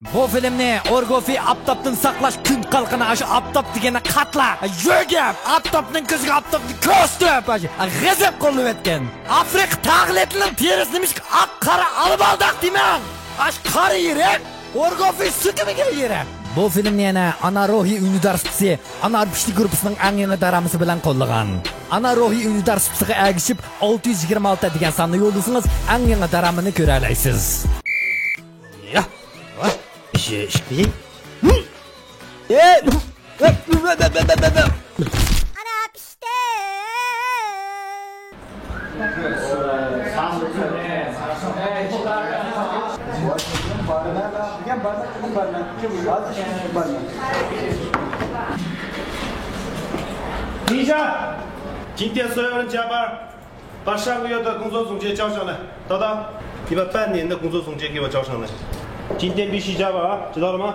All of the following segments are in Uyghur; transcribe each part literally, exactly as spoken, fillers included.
بۇ فىلىمنى ئورگوفى ئاپتاپتىن ساقلاش كۈن قالقىنى ئاشۇ ئاپتاپ دېگەننى قاتلا، يۆگەپ، ئاپتاپنىڭ كۆزىگە ئاپتاپنى كۆرسىتىپ، ئاشۇ غەزەپ قوللىۋەتكەن. ئافرىقا تاغلىتىنىڭ تېرىسى نېمىشقا ئاق قارا ئالىبالداق دېمەڭ. ئاشۇ قارا يېرىم ئورگوفى سۈتى بىلەن يېرىم. بۇ فىلىمنى يەنە ئانا روھى ئۇنىۋېرسىتېتى، ئانا ئارپىشلىك گۇرۇپپىسىنىڭ ئەڭ يېڭى دارامىسى بىلەن قوللىغان. ئانا روھى ئۇنىۋېرسىتېتىغا ئەگىشىپ، ئالتە يۈز يىگىرمە ئالتە دېگەن ساننى يوللىسىڭىز، ئەڭ يېڭى دارامىنى كۆرەلەيسىز. يا، ۋاي، ئىشى ئىشقى. ئانا پىشتى. Ninja，今天所有人加班，把上个月的工作总结交上来。等等，你把半年的工作总结给我交上来。今天必须加班啊，知道了吗？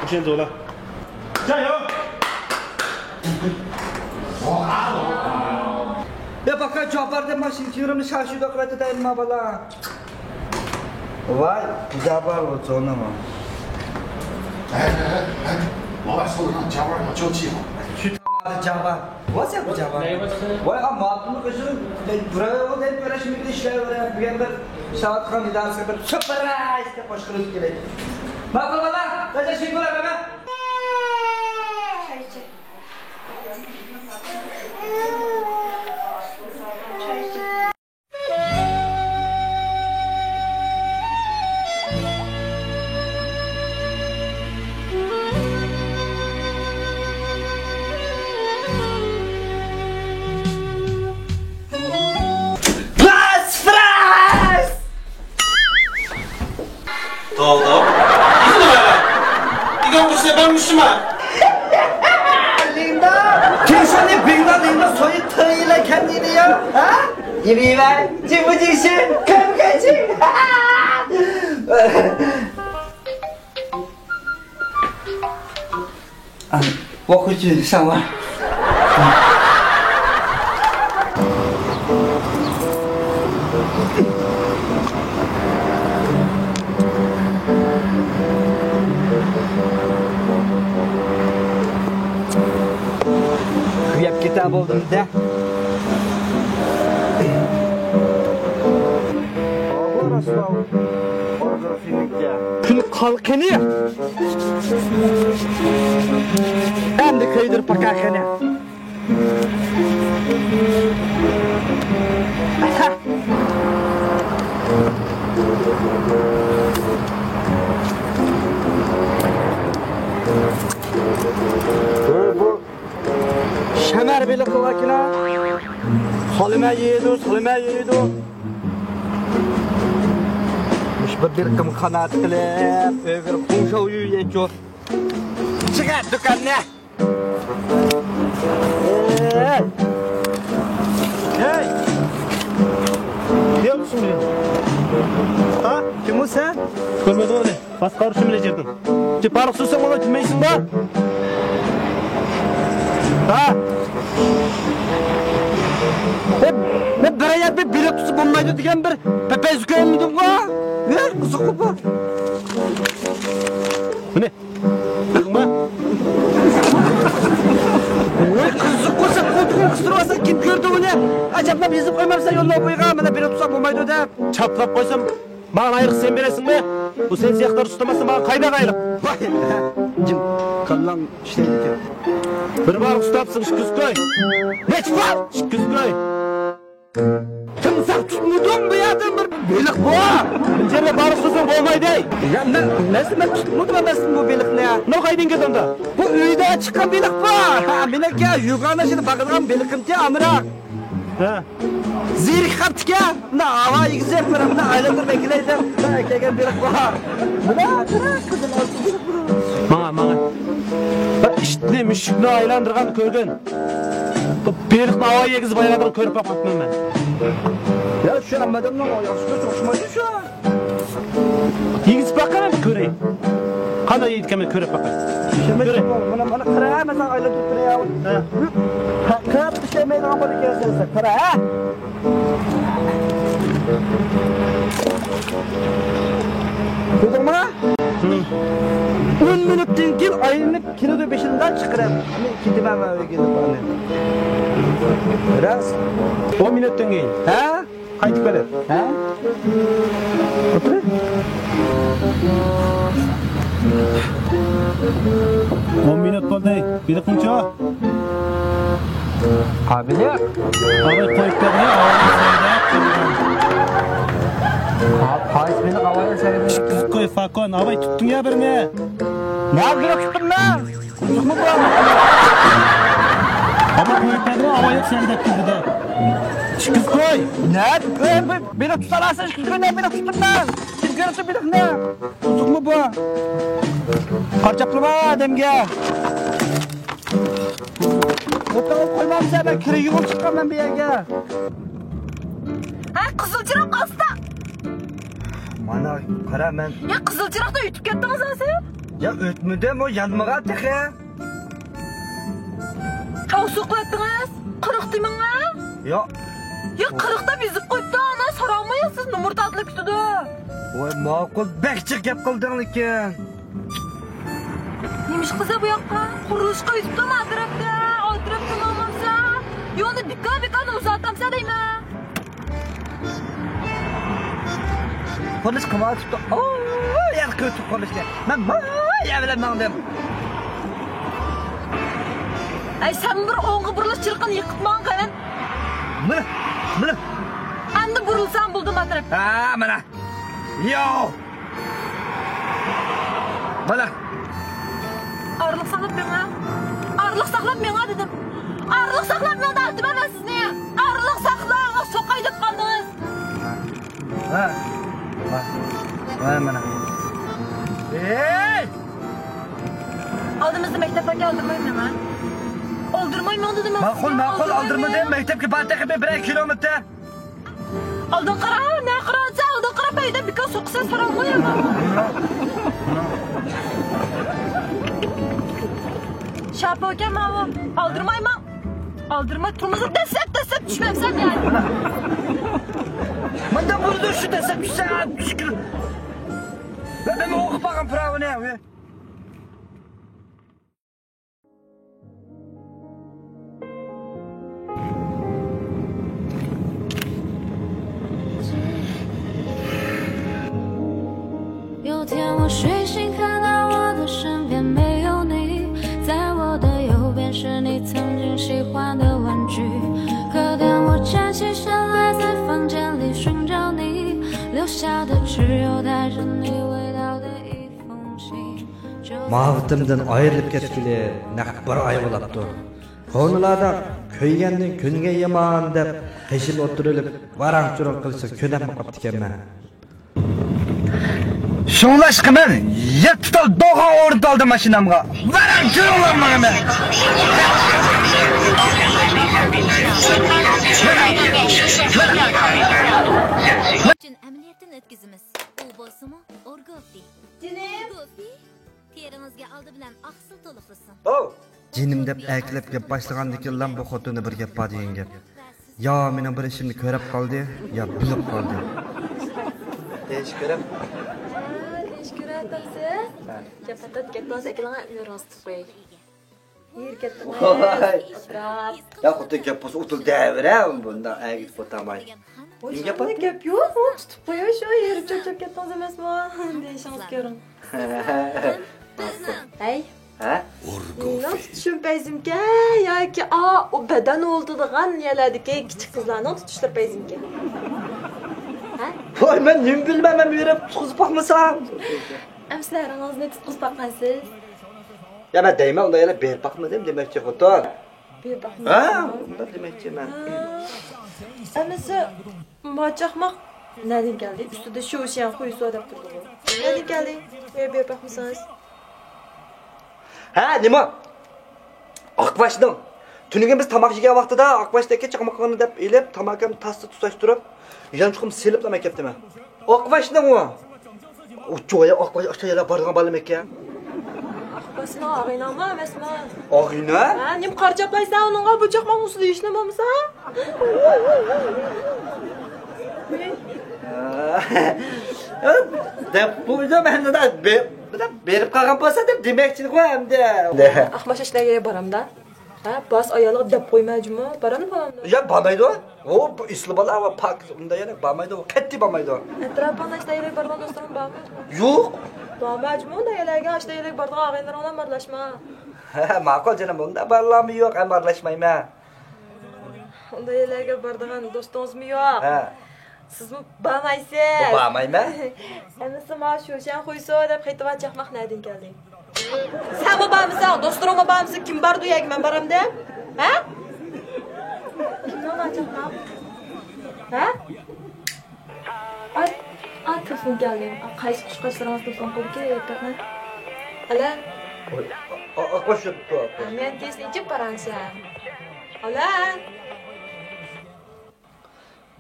ئۇ سەن زولا. جايو. يا باكا جاپار دەپ ماشىنا تېرىمنى شاشۇدا قىلىۋەتتى دەيمەن بالا. ۋاي، جاپار بۇ زونىمۇ. ۋاي، سولغان جاپار ما چوچى. شۇ جاپار. ۋاي سەن بۇ جاپار. ۋاي، ئا، ماتۇملۇق ئۆزۈم. بۇرا يولدا دەپ كۆرۈشمىدى، ئىشلەۋېرەم. بۈگۈن بىر ئىشلەۋاتقان ئىدارىسىگە بىر سۈرپرايز دەپ قوشقىلى كېلەي. ماقۇل بالا، تەشەككۈر ئەمە. Doldu. Yıkıldı böyle. Yıkılmışsın, ben uçtum ha. 领导，听说你病了，领导，所以特意来看你的呀，啊？意不意外？惊不惊喜？开不开心？ 啊，我回去上班。 كۆيۈپ كېتە بولدۇم دە. كۈن قالقىنى. ئەمدى كۆيدۈرۈپ باقاي قېنى. شەمەر بېلىقى باركىنا. سالىمە يەيدۇ، سالىمە يەيدۇ. مۇشۇ بىر بېلىقىم قانات قىلىپ، ئۆگىرىپ، خۇڭشاۋيۈ يەيچۇ. چىقار دۇكاننى. ھەي! ھەي! يوق شۇنداق. ھا؟ كىم ئۇ سەن؟ كۆرمىدىڭ ئۇنى؟ باشقا ئۇرۇشۇم بىلەن جىردىڭ. چى، بارلىق سۆزسەڭ بولماي تۈنمەيسىڭ بۇ. ھا؟ مەن، مەن بىر يەردە بېلىق تۇتسا بولمايدۇ دېگەن بىر پەپەيزە كۆرمىدىڭغۇ؟ ھە؟ قىزىققۇ بۇ. مىنى. بىلدىڭما؟ ۋاي قىزىققۇ، سەن قولتۇقۇڭنى قىستۇرۇۋالساڭ كىم كۆردى ئۇنى؟ ئەجەبلا يېزىپ قويمامسەن يوللىۋەپ قويغان، مانا بېلىق تۇتسا بولمايدۇ دەپ. چاپلاپ قويسام، ماڭا ئايرىق سەن بېرەسىڭمۇ؟ بۇ سەن سىياقلار ئۇستىماسا ماڭا قايداق ئايرىق؟ ۋاي، جىم، كاللاڭ ئىشلەيدىكەن. بىر بار ئۇستاپسىز، ئىككى يۈز كوي. نەچچە بار؟ ئىككى يۈز كوي. تىمساھ تۇتمىدىڭ بۇ يەردىن بىر بېلىق بار. بۇ يەردە بار ئۇستىسىڭ بولمايدۇ. يا، مەن، مەسىلەن، مەن تۇتمىدىم مەسىلەن بۇ بېلىقنى. نو قايدىڭ كەتەمدۇ؟ بۇ ئۆيدە چىققان بېلىق بار. ھا، مېنىڭكى يۇقىرىدا شۇنى باقىدىغان بېلىقىمكى ئامراق. ھە. زېرىكىپ قاپتىكەن. مۇنداق ھاۋا يېگۈزۈپ، مانا مۇنداق ئايلاندۇرۇپ ئەكېلەيدۇ. مۇنداق ئەكەلگەن بېلىق بار. مانا، قىزىل ئالتۇن بېلىق بار. ماڭا، ماڭا. بىر ئىتنى، مۈشۈكنى ئايلاندۇرغان كۆرگەن. بۇ بېلىقنى ھاۋا يېگۈزۈپ ئايلاندۇرغان كۆرۈپ باقماپتىمەن مەن. يا، شۇ ھەممىدىن ياخشى كۆرسە ئوخشىمايدۇ شۇ. يېگۈزۈپ باققىن، كۆرەي. قانداق يەيدىكەن، مەن كۆرۈپ باقاي. كۆرەي. مانا، مانا قارا، مەسىلەن، ئايلاندۇرۇپ بېرەي. ھە. قاراپ ئىشلەيمەيدىغان بولدى كەلسە، قارا، ھە. كۆردۈڭمۇ؟ كېتىمەن مەن ئۆيگە دەپ ئاندىن. راست. ئون مىنۇتتىن كېيىن. ھە؟ قايتىپ كېلىپ. ھە؟ ئولتۇر. ئون مىنۇت بولدى. بېلىقىڭچۇ؟ قابىلە. ئاۋاي قويۇپ بەرمە. قايسى بېلىق ئاۋاي سەيرىدە؟ قوي، فاكون. ئاۋاي تۇتتۇڭ يا بىرنى. نە بېلىق تۇتتۇم مەن؟ قىزىقمۇ بۇ؟ ئاما قويۇپ بەردىمۇ، ئاۋايلىق سەن دەپ كىردى-دە. ئىككىز قوي. نە؟ بېلىق تۇتالارسەن، ئىككىز قوي، نە بېلىق تۇتتۇم مەن؟ كىم كۆرسە بېلىقنى؟ قىزىقمۇ بۇ؟ قارچاپلىما ئادەمگە. ئوتۇرۇپ قويمامسەن، مەن كىر يۇغۇپ چىققانمەن بۇ يەرگە. ھە، قىزىل چىراغ ئاستا. مانا، قارا مەن. يا، قىزىل چىراغدا ئۆتۈپ كەتتىڭىز ھازىر. يا، ئۆتمىدىم، ئۇ يانمىغان تېخى. قاۋسۇق قىلىۋەتتىڭىز. قىرىق دېمەڭ ھە. يا. يا، قىرىق دەپ يېزىپ قويۇپتۇ، ئانا ساراڭمۇ يا، سىز نومۇر تارتىلىپ كېتىدۇ. ۋاي، ماقۇل، بەك جىق گەپ قىلدىڭ لېكىن. نېمىش قىلسا بۇ ياققا؟ قۇرۇلۇشقا ئۆتۈپتۇ ئا تەرەپتە، ئا تەرەپتە ماڭمامسا. يولنى بىكار بىكارنى ئۇزارتامسا دەيمەن. قۇرۇلۇش قىلىۋاتىپتۇ. ئو، يەر قىلىۋېتىپ قۇرۇلۇشنى. مەن مايا بىلەن ماڭدىم. ئەي، سەن بىر ئوڭغا بۇرۇلۇش چىرىقىنى يېقىپ ماڭغىن. مانا، مانا. ئەمدى بۇرۇلسام بولدى ما تەرەپ. ھە، مانا. ياۋ! مانا. ئارىلىق ساقلاپ مېڭە. ئارىلىق ساقلاپ مېڭە دېدىم. ئارىلىق ساقلاپ مېڭە دەۋاتىمەن مەن سىزنى. ئارىلىق ساقلاڭ، سوقاي دەپ قالدىڭىز. ھە. ھە. ھە، مانا. ھەي! ئالدىمىزدا مەكتەپ باركەن، ئالدىرىماي مېڭە. ئالدىرىماي مېڭە دېدىم مەن سىزگە. ماقۇل، ماقۇل، ئالدىرىماي ئالدىرما دېدىم، مەكتەپكە بار تېخى بىر، بىرەر كىلومېتىر. ئالدىڭغا قارا، نەگە قاراۋاتىسەن؟ ئالدىڭغا قاراپ بەردە بىكار سوقىسەن، ساراڭغۇ يامان. شاپا ئىكەن ماۋۇ. ئالدىرمايمەن. ئالدىرماي تۇرمىسا دەسسەپ، دەسسەپ چۈشمەمسەن يەنى. مانداق بولىدۇ شۇ دەسسەپ چۈشسە، چۈشكىن. مەن، مەن ئوقۇپ باققان پىراۋىنى.有天我睡醒，看到我的身边没有你，在我的右边是你曾经喜欢的玩具。可当我站起身来，在房间里寻找你，留下的只有带着你味道的一封信。 مۇھەببىتىمدىن ئايرىلىپ كەتكىلى نەق بىر ئاي بولاپتۇ. كونىلاردا كۆيگەندىن كۆنگەن يامان دەپ، قېشىمدا ئولتۇرۇۋېلىپ ۋاراڭ-چۇرۇڭ قىلىشقا كۆنەپمۇ قاپتىكەنمەن. شۇڭلاشقا مەن يەتتە تال دوغا ئورنىتىۋالدىم ماشىنامغا. ۋاراڭ-چۇرۇڭ ماڭىمەن. ئۈچۈن ئەمەلىيەتتىن ئۆتكۈزىمىز. ئۇ بولسىمۇ ئورگوفى. جېنىم. ئورگوفى. تېرىڭىزگە ئالدى بىلەن ئاقسىل تولۇقلىسۇن. ھو! جېنىم دەپ ئەركىلەپ گەپ باشلىغاندىكىنلا بۇ خوتۇندا بىر گەپ بار دېگەن گەپ. يا مېنىڭ بىر ئىشىمنى كۆرەپ قالدى، يا بىلىپ قالدى. دېيىش كۆرەپ. دېيىش كۆرەپ تاپسى. ھە. گەپ تارتىپ كەتتىڭىز، ئەكېلىڭە، ئۆيرىڭىز تۇتۇپ قوياي. يېرى كەتتىڭىز. ۋاي. ئەتراپ. يا خوتۇن گەپ بولسا ئۇدۇل دەۋېرە، بۇنداق ئەگىتىپ ئولتۇرماي. ۋاي، نېمە گەپ بار؟ گەپ يوق، ئۇ تۇتۇپ قويۇش، ئۇ يېرى چۆپ-چۆپ كەتتىڭىز ئەمەسمۇ؟ دېيىشىڭىز كۆرۈڭ. ھەي. ھە؟ مېنىڭ تۇتۇشۇم پەيزىمكەن ياكى ئا، ئۇ بەدەن ھولىتىدىغان يەرلەردىكى كىچىك قىزلارنىڭ تۇتۇشلىرى پەيزىمكەن؟ ھە؟ ۋاي، مەن نېمە بىلىمەن، مەن بېرىپ تۇتقۇزۇپ باقمىسام. ئەمىسە ئېرىڭىزنى تۇتقۇزۇپ باققانسىز؟ يا، مەن دەيمەن، ئۇنداق يەرلەر بېرىپ باقمىدىم دېمەكچى، خوتۇن. بېرىپ باقمىدىم. ھە، ئۇنداق دېمەكچىمەن. ھە. ئەمىسە، ما چاقماق نەدىن كەلدى؟ ئۈستىدە شوشيەن خۇيسۇ دەپ تۇرىدىغۇ. نەدىن كەلدى؟ ئۆي بېرىپ باقمىسىڭىز. ھە، نېمە؟ ئاقباشنىڭ. تۈنۈگۈن بىز تاماق يېگەن ۋاقتىدا ئاقباشتىكى چاقمىقىڭنى دەپ ئېلىپ، تاماكام تاستا تۇتاشتۇرۇپ، يانچۇقۇمنى سېلىپلا مەن كەپتىمەن. ئاقباشنىڭ ئۇ. ئۇ چويا ئاقباش ئاشۇ يەرلەر بارىدىغان بالىمىكەن؟ ئاقباشنىڭ ئاغىنەڭمۇ ئەمەسمۇ؟ ئاغىنە؟ ھە، نېمە قارا چاپلايسەن ئۇنىڭغا؟ بۇ چاقماق ئۇسۇلى ھېچنېمە بولمىسا؟ دەپ بۇ ئۆزۈم ئەمدى بېرىپ قالغان بولسا دەپ دېمەكچىدىغۇ ئەمدى. ئاقباش ئىشلەرگە بارامدا. ھە، باس ئايالىغا دەپ قويما جۇمۇ، بارامدۇ، بارامدۇ؟ يا، بارمايدۇ. ئۇ ئېسىل بالا ۋە پاكىز، ئۇندا يەنە بارمايدۇ، قەتئىي بارمايدۇ. ئەتراپىڭدا ئىشتا يەرلىك بارىدىغان دوستلىرىڭ بارمۇ؟ يوق. بارما جۇمۇ، ئۇندا يەرلەرگە ئاشتا يەرلىك بارىدىغان ئاغىنىلىرىڭ بىلەن ئارىلاشما. ھە، ماقۇل جېنىم، ئۇندا بالىلارمۇ يوق، ھەم ئارىلاشمايمەن. ئۇنداق يەرلەرگە بارىدىغان دوستىڭىزمۇ يوق؟ ھە. سىزمۇ بارمايسىز. بارمايمەن. ئەمىسە ماڭا شۇشەن خۇيسو دەپ خېتى بار چاقماق نەدىن كەلدى؟ سەنمۇ بارمىساڭ، دوستلىرىڭمۇ بارمىسا، كىم بارىدۇ يەرگە مەن بارامدىم؟ ھە؟ كىمنىڭ بار چاقماق؟ ھە؟ ئاي، ئاي، تېلېفون كەلدى. قايسى قۇشقاچلىرىڭىز تېلېفون قىلدىكى، دىققەت قىلىڭ. ئەلەن. ئاي، ئا-، ئا-، قوش، قوش، قوش. مەن تېلېفوننى ئېچىپ باراڭسەن. ئەلەن.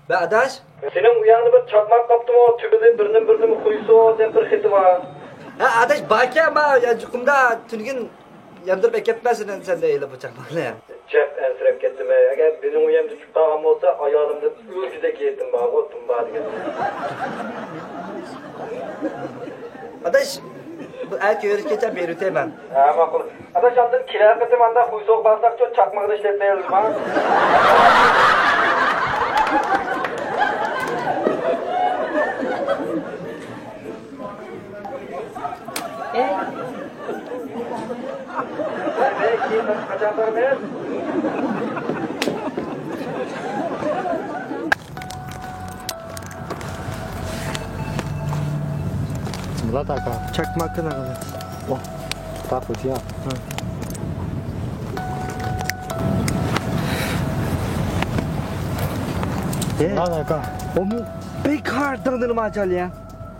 بە ئاداش. سېنىڭ ئۇياڭدا بىر چاقماق قاپتىمۇ، تۈگىدى بىرنىم بىرنىم خۇيسو دەپ بىر خېتى بار. ھە ئاداش، باركەن، ما يا يۇقۇمدا تۈنۈگۈن ياندۇرۇپ ئەكەپ بەرسىلە سەندە ھېلى بۇ چاقماقنى. جەپ ئەنسىرەپ كەتتىم ھەي. ئەگەر مېنىڭ ئۇيامدا چۈشۈپ قالغان بولسا، ئايالىمدىن ئۆلگۈدەك يېتىم بارغۇ، دۇمبا دېگەن. ئاداش، بۇ ئەتە كۆرۈشكەچە بېرىۋېتەي مەن. ھە، ماقۇل. ئاداش، ئاندىن كېلەر قېتىم ئانداق خۇيسوغا بارساقچۇ، چاقمىقىنى ئىشلەتمەيلى، ما؟ ئەي. ھەي، كېيىن قاچان بارىمىز؟ 怎么了，大哥？ چاقماقنى ئالدى. 哦，打火机啊。嗯。 哎，我们被卡尔登的了吗，教练？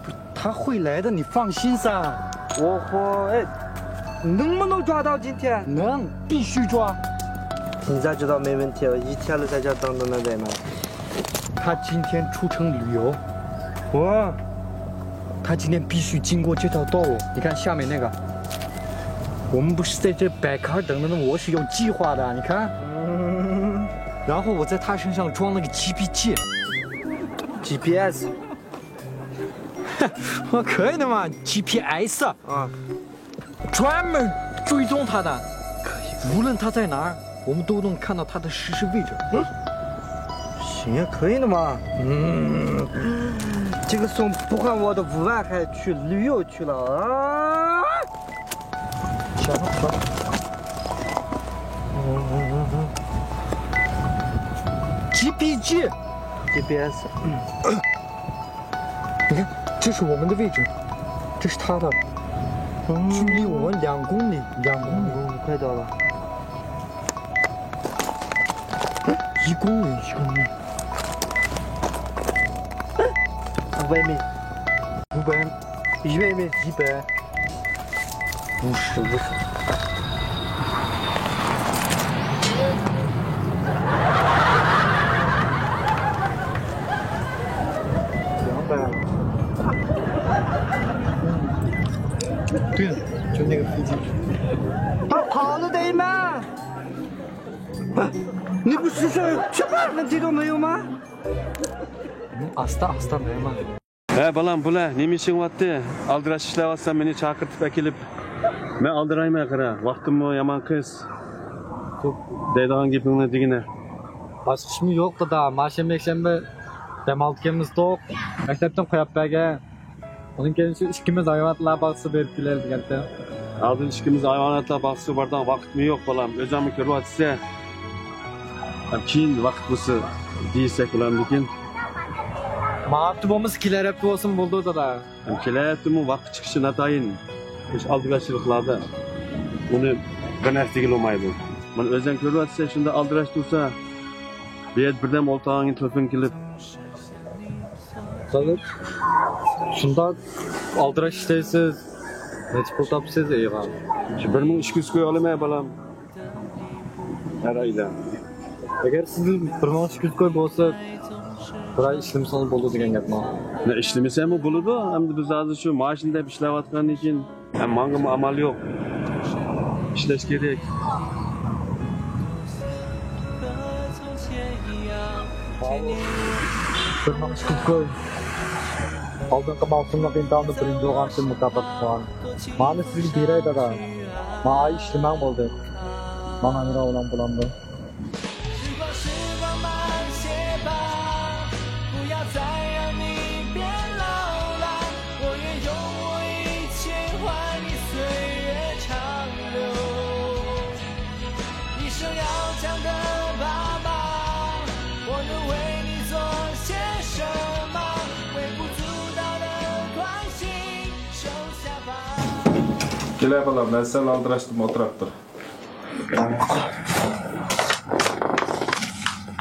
不，他会来的，你放心噻。哦吼，哎，能不能抓到今天？能，必须抓。你咋知道没问题了？一天了，在这等等等等呢。他今天出城旅游。哦。他今天必须经过这条道路。你看下面那个，我们不是在这摆卡等等等，我是有计划的，你看。嗯。然后我在他身上装了个 G P G。 G P S。 我可以的嘛，G P S。 啊。 专门追踪他的。可以，可以。无论他在哪儿，我们都能看到他的实时位置。嗯，行，可以的嘛。嗯，这个送不换我的五万还去旅游去了啊！行了，行了。嗯嗯嗯嗯。G P G。 G P S。 你看，这是我们的位置，这是他的，嗯。距离我们两公里，两公里。嗯，快到了。一公里，一公里。五百米。五百。一百米。一百。 五十，五十。两百。嗯，对了，就那个附近。他跑了得吗？你不是说缺乏问题都没有吗？嗯，asta asta，没嘛。 ھە، بالام، بولە، نېمە ئىشىڭ بارتتى؟ ئالدىراش ئىشلەۋاتسام، مېنى چاقىرتىپ ئەكېلىپ. مەن ئالدىرايمەن، قارا، ۋاقتىممۇ يامان قىس. دەيدىغان گېپىڭنى دېگىنە. باشقا ئىشمۇ يوق، دادا. مانا شەنبە، يەكشەنبە دەم ئالىدىكەنمىز توق. مەكتەپتىن قويۇپ بەرگەن. ئۇنىڭ كېيىن شۇ ئىككىمىز ھايۋاناتلار باغچىسىغا بېرىپ كېلەيلى دېگەنتى. ھازىر ئىككىمىز ھايۋاناتلار باغچىسىغا بارىدىغان ۋاقىتمۇ يوق، بالام. ئۆزۈڭمۇ كۆرۈۋاتىسەن. ھەم كېيىن ۋاقىت بولسا دېيىسەك بولامدىكىن؟ ماڭا ھەپتە بولمىسا، كېلەر ھەپتە بولسىمۇ بولىدۇ، دادا. ھەم كېلەر ھەپتىمۇ ۋاقىت چىقىشى ناتايىن. مۇشۇ ئالدىراشچىلىقلاردا ئۇنى بىر نەرسە دېگىلى بولمايدۇ. مانا ئۆزۈڭ كۆرۈۋاتىسەن، شۇنداق ئالدىراش تۇرسا، بۇ يەردە بىردەم ئولتۇرغاندىن كېيىن تېلېفون كېلىپ، شۇنداق ئالدىراش ئىشلەيسىز، نەچچە پۇل تاپىسىز ئېيىغا؟ شۇ بىر مىڭ ئىككى يۈز كوي ئالىمەن، بالام. ھەر ئايدا. ئەگەر سىزدە بىر مىڭ ئىككى يۈز كوي بولسا، بىر ئاي ئىشلىمىسىڭىز بولىدۇ دېگەن گەپمۇ؟ نە، ئىشلىمىسەممۇ بولىدۇ. ئەمدى بىز ھازىر شۇ ماشىنا دەپ ئىشلەۋاتقاندىن كېيىن، ھەم ماڭىمۇ ئامال يوق. ئىشلەش كېرەك. بىر مىڭ ئىككى يۈز كوي. ئالدىنقى ماۋسۇملۇق ئىمتىھاندا بىرىنچى بولغان ئۈچۈن مۇكاپات ئۇتقان. مانى سىزگە بېرەي، دادا. مانا ئىشلىمەڭ بولدى. ماڭا ئەمرا بولامدۇ؟ كېلە بالام، مەن سەل ئالدىراشتىم، ئولتۇراپ تۇر.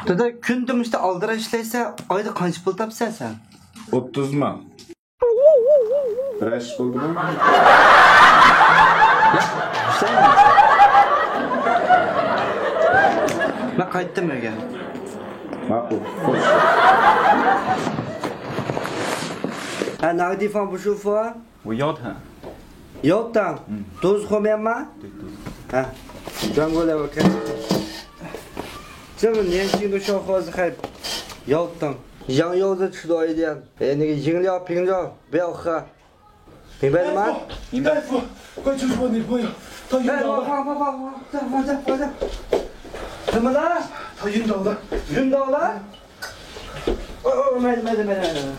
دادا، كۈندە مۇشۇنداق ئالدىراش ئىشلەيسەن، ئايدا قانچە پۇل تاپىسەن سەن؟ ئوتتۇز مىڭ. بىرەر ئىش بولدىمۇ؟ مەن قايتتىم ئۆيگە. ماقۇل، خوش. ھە، 那个地方不舒服啊？ 我腰疼。腰疼？嗯。肚子后面吗？对对。啊，转过来我看。这么年轻的小伙子还腰疼，养腰子吃多一点，哎，那个饮料、饮料不要喝，明白了吗？大夫，快救救我女朋友，她晕哎，倒了，放放放放放放下放下。怎么了？她晕倒了。晕倒了？哦哦，慢点慢点慢点慢点。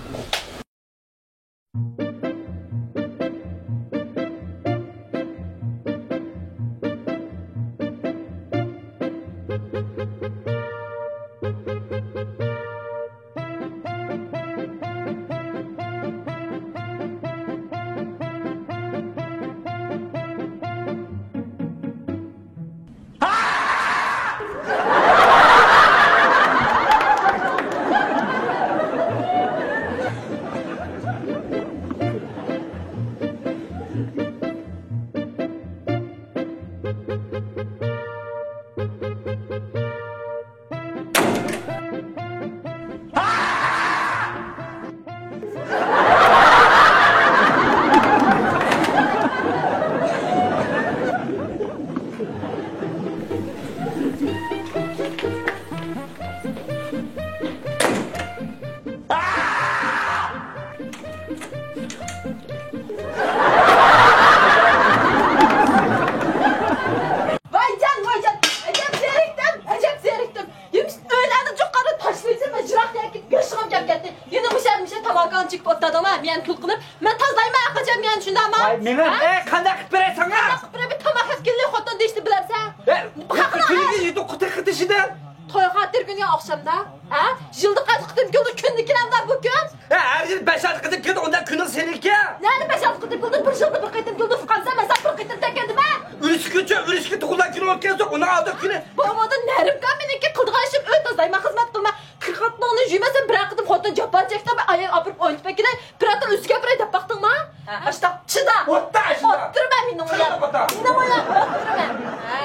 ۋايجان، ۋايجان، ئەجەب زېرىكتىم، ئەجەب زېرىكتىم. يېمىش ئۆيلەرنى جۇققاندا تاشلىۋېتىپ، مەن يىراق يەرگە كېتىپ ياشىغۇم كەپ كەتتى. يەنە مۇشۇ يەردە مۇشۇ تاماكاڭنى چېكىپ ئولتۇردۇڭما؟ مېنى كۈل قىلىپ، مەن تازىلايمەن ھەرقاچان مېنى، شۇنداقمۇ؟ ۋاي، مېنى، ھە؟ ئەي، قانداق قىلىپ بېرەي ساڭا؟ قانداق قىلىپ بېرەي؟ بىر تاماق يەپ كېلىدۇ، خوتۇن دېيىشنى بىلەمسەن؟ ئە، بۇ خەقنىڭ كۈنىگە يۈدۈپ قۇتى قېتىشىدىن. توي خاتىرە كۈنىگە ئوخشامدا، ھە؟ يىلدا قانچە قېتىم كېلىدۇ، كۈندە كېلەمدا بۇ كۈن؟ ھە، ھەر يىلى بەش-ئالتە قېتىم كېلىدۇ، ئۇنداق كۈنىڭ سېنىڭكى. نەدە بەش-ئالتە قېتىم كېلىدۇ، بىر يىلدا بىر قېتىم كېلىدۇ، قانسا مەن ساڭا بىر قېتىم تەگكەندىمەن. ئۈرۈشكىچە، ئۈرۈشكە تۇغۇلغان كۈنى بولۇپ كەلسە، ئۇنىڭ ئالدى كۈنى. بولمىدى، نەرىم كەل مېنىڭكى، قىلىدىغان ئىشىم ئۆي تازىلايمەن، خىزمەت قىلىمەن. كىر-خوتۇنۇڭنى يۇيمىسا، بىرەر قېتىم خوتۇن جاپا چەكسە، ئايال ئاپىرىپ ئوينىتىپ ئەكېلەي، بىرەر تال ئۈزۈك ئەپىرەي دەپ باقتىڭما؟ ھە. ئاشتاق چىدا. ئوتتا ئاشۇنداق. ئوتتۇرىمەن مېنىڭ ئۇيام. مېنىڭ ئۇيام ئوتتۇرىمەن. ھە.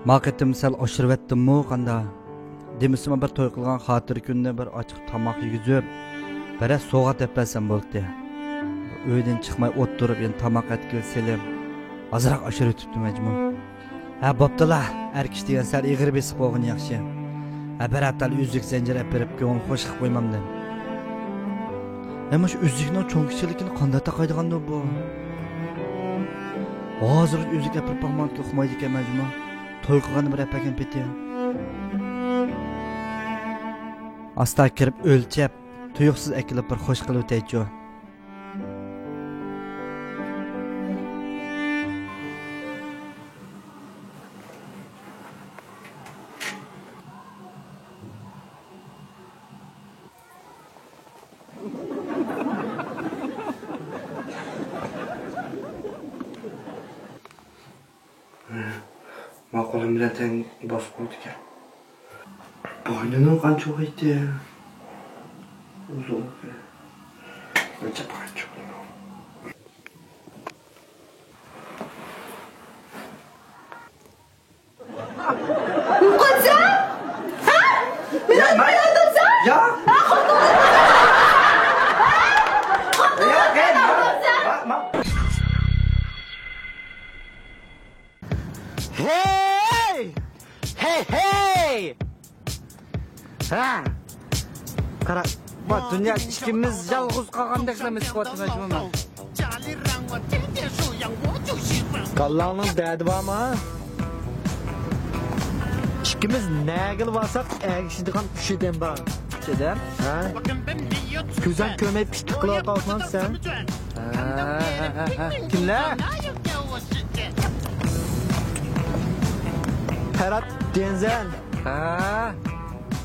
ما قېتىم سەل ئاشۇرۇۋەتتىممۇ قاندا؟ دېمىسىمۇ بىر توي قىلغان خاتىرە كۈنىنى بىر ئاچچىق تاماق يېگۈزۈپ، بىرەر سوۋغات دەپ بەرسەم بولاتتى. ئۆيدىن چىقماي ئولتۇرۇپ يەنە تاماق ئەتكىلى سېلىپ، ئازراق ئاشۇرۇۋېتىپتىمەن جۇمۇ. ھە، بوپتۇلا، ئەر كىشى دېگەن سەل ئېغىر بېسىق بولغىنى ياخشى. ھە، بىرەر تال ئۈزۈك زەنجىر ئەپ بېرىپ كۆڭلىنى خوش قىلىپ قويمامدىم. ھە، مۇشۇ ئۈزۈكنىڭ چوڭ كىچىكلىكىنى قانداق تاقايدىغاندۇ بۇ؟ ھازىرغىچە ئۈزۈك ئەپ بېرىپ باقمىغانتى، ئۇقمايدىكەنمەن جۇمۇ. توي قىلغاندا بىر ئەپ بەرگەن پېتى. ئاستا كىرىپ ئۆلچەپ، تۇيۇقسىز ئەكېلىپ بىر خوش قىلىۋېتەيچۇ. ما قولۇم بىلەن تەڭ باسقۇدىكەن. بوينىنىڭ قانچە بولغىيتى؟ ئۇزۇن. قانچە، قانچە؟ قانچە؟ ھە؟ مېنى ئايالدىمسەن؟ يا. ھە، خوتۇنۇم. ھە؟ خوتۇنۇم. يا، يا، يا. ما، ما. ھەي! ھەي، ھەي! ھە! قارا، ما دۇنيا ئىككىمىز يالغۇز قالغاندەكلا ھېس قىلىۋاتىمەن جۇمۇ مەن. كاللاڭنىڭ دەردى بارمۇ؟ ئىككىمىز نەگىلا بارساق ئەگىشىدىغان ئۈچ ئادەم بار. ئۈچ ئادەم؟ ھە؟ كۆزۈڭ كۆرمەي پىتتىك قىلىۋاتقانسەن سەن. ھە، ھە، ھە، ھە. كىملەر؟ پەرھات دېنزەن. ھە.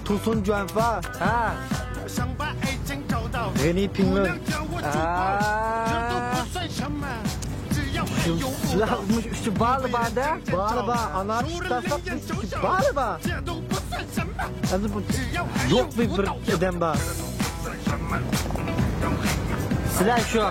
تۇسۇن جۇەنفا. ھە. غېنى پىڭلېن. ھە. شۇ، شۇلار مۇشۇ ئۈچى بارلا بار-دە. بارلا بار. ئانا ئۈچ تاشلاپ، مۇشۇ ئۈچى بارلا بار. ئەمدى بۇ يوق بىر، بىر ئادەم بار. سىلەر شۇ.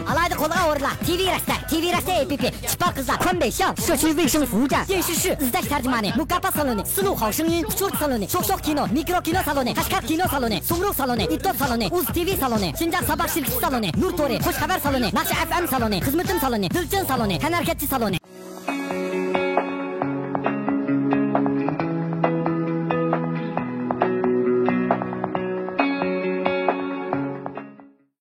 ئالاھىدە قولغا ئورۇنلار. تىۋى رەستە، تىۋى رەستە ئەپپى. چىپا قىزلار، كومبى شاۋ، شۇ شۈ ۋېي شىڭ فۇجيا، يېن شۈ شۈ، ئىزدەش تەرجىمانى، مۇكاپات سالونى، سىنۇ خاۋشىڭيىن، ئۇچۇرتى سالونى، شوخ شوخ كىنو، مىكرو كىنو سالونى، قەشقەر كىنو سالونى، سۇمرۇ سالونى، ئىتوپ سالونى، ئۇز تىۋى سالونى، شىنجاڭ ساباق شىركىتى سالونى، نۇر تورى، خۇش خەۋەر سالونى، ناخشا ئەف ئەم سالونى، خىزمىتىم سالونى، دىلچىن سالونى، تەنھەرىكەتچى سالونى.